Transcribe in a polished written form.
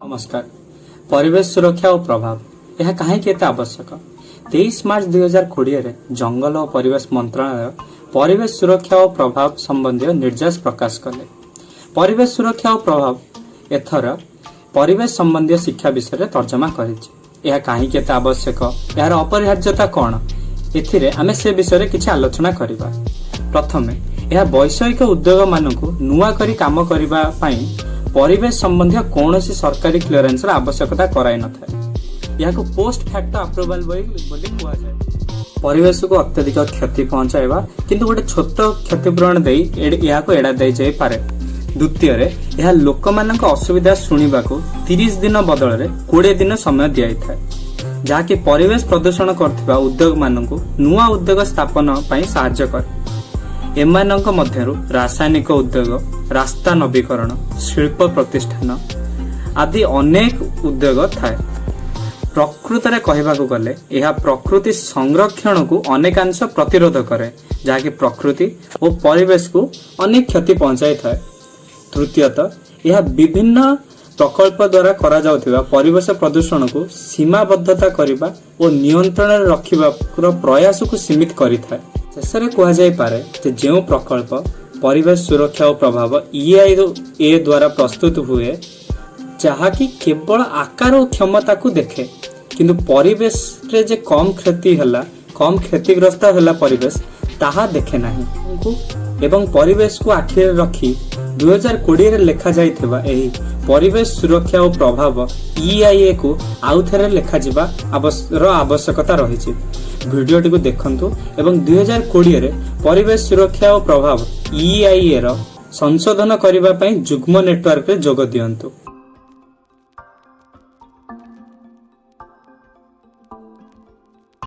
ନମସ୍କାର। ପରିବେଶ ସୁରକ୍ଷା ଓ ପ୍ରଭାବ, ଏହା କାହିଁକି ଏତେ ଆବଶ୍ୟକ? 23 ମାର୍ଚ୍ଚ 2020ରେ ଜଙ୍ଗଲ ଓ ପରିବେଶ ମନ୍ତ୍ରଣାଳୟ ପରିବେଶ ସୁରକ୍ଷା ଓ ପ୍ରଭାବ ସମ୍ବନ୍ଧୀୟ ନିର୍ଦ୍ଦେଶ ପ୍ରକାଶ କଲେ। ପରିବେଶ ସୁରକ୍ଷା ଓ ପ୍ରଭାବ ଏଥର ପରିବେଶ ସମ୍ବନ୍ଧୀୟ ଶିକ୍ଷା ବିଷୟରେ ତର୍ଜମା କରିଛି। ଏହା କାହିଁକି ଏତେ ଆବଶ୍ୟକ, ଏହାର ଅପରିହାର୍ଯ୍ୟତା କ'ଣ, ଏଥିରେ ଆମେ ସେ ବିଷୟରେ କିଛି ଆଲୋଚନା କରିବା। ପ୍ରଥମେ, ଏହା ବୈଷୟିକ ଉଦ୍ୟୋଗମାନଙ୍କୁ ନୂଆ କରି କାମ କରିବା ପାଇଁ ପରିବେଶ ସମ୍ବନ୍ଧୀୟ କୌଣସି ସରକାରୀ କ୍ଲିୟରାନ୍ସର ଆବଶ୍ୟକତା କରାଇନଥାଏ। ଏହାକୁ ପୋଷ୍ଟ ଫ୍ୟାକ୍ଟୋ ଆପ୍ରୁଭାଲ ବୋଲି କୁହାଯାଏ। ପରିବେଶକୁ ଅତ୍ୟଧିକ କ୍ଷତି ପହଞ୍ଚାଇବା କିନ୍ତୁ ଗୋଟେ ଛୋଟ କ୍ଷତିପୂରଣ ଦେଇ ଏହାକୁ ଏଡ଼ା ଦେଇଯାଇପାରେ। ଦ୍ୱିତୀୟରେ, ଏହା ଲୋକମାନଙ୍କ ଅସୁବିଧା ଶୁଣିବାକୁ 30 ଦିନ ବଦଳରେ 20 ଦିନ ସମୟ ଦିଆଯାଇଥାଏ, ଯାହାକି ପରିବେଶ ପ୍ରଦୂଷଣ କରୁଥିବା ଉଦ୍ୟୋଗମାନଙ୍କୁ ନୂଆ ଉଦ୍ୟୋଗ ସ୍ଥାପନ ପାଇଁ ସାହାଯ୍ୟ କରେ। ଏମାନଙ୍କ ମଧ୍ୟରୁ ରାସାୟନିକ ଉଦ୍ୟୋଗ, ରାସ୍ତା ନବୀକରଣ, ଶିଳ୍ପ ପ୍ରତିଷ୍ଠାନ ଆଦି ଅନେକ ଉଦ୍ୟୋଗ ଥାଏ। ପ୍ରକୃତରେ କହିବାକୁ ଗଲେ ଏହା ପ୍ରକୃତି ସଂରକ୍ଷଣକୁ ଅନେକାଂଶ ପ୍ରତିରୋଧ କରେ, ଯାହାକି ପ୍ରକୃତି ଓ ପରିବେଶକୁ ଅନେକ କ୍ଷତି ପହଞ୍ଚାଇଥାଏ। ତୃତୀୟତଃ, ଏହା ବିଭିନ୍ନ ପ୍ରକଳ୍ପ ଦ୍ୱାରା କରାଯାଉଥିବା ପରିବେଶ ପ୍ରଦୂଷଣକୁ ସୀମାବଦ୍ଧତା କରିବା ଓ ନିୟନ୍ତ୍ରଣରେ ରଖିବାର ପ୍ରୟାସକୁ ସୀମିତ କରିଥାଏ। ଶେଷରେ କୁହାଯାଇପାରେ ଯେ ଯେଉଁ ପ୍ରକଳ୍ପ ପରିବେଶ ସୁରକ୍ଷା ଓ ପ୍ରଭାବ ଇଆଇଏ ଦ୍ୱାରା ପ୍ରସ୍ତୁତ ହୁଏ, ଯାହାକି କେବଳ ଆକାର ଓ କ୍ଷମତାକୁ ଦେଖେ, କିନ୍ତୁ ପରିବେଶରେ ଯେ କମ୍ କ୍ଷତି ହେଲା, କମ୍ କ୍ଷତିଗ୍ରସ୍ତ ହେଲା ପରିବେଶ, ତାହା ଦେଖେ ନାହିଁ ଏବଂ ପରିବେଶକୁ ଆଖିରେ ରଖି 2020ରେ ଲେଖାଯାଇଥିବା ଏହି ପରିବେଶ ସୁରକ୍ଷା ଓ ପ୍ରଭାବ ଇଆଇଏ କୁ ଆଉଥରେ ଲେଖାଯିବା ର ଆବଶ୍ୟକତା ରହିଛି। ଭିଡ଼ିଓଟିକୁ ଦେଖନ୍ତୁ ଏବଂ 2020ରେ ପରିବେଶ ସୁରକ୍ଷା ଓ ପ୍ରଭାବ ଇଆଇଏ ର ସଂଶୋଧନ କରିବା ପାଇଁ ଯୁଗ୍ମ ନେଟୱାର୍କରେ ଯୋଗ ଦିଅନ୍ତୁ।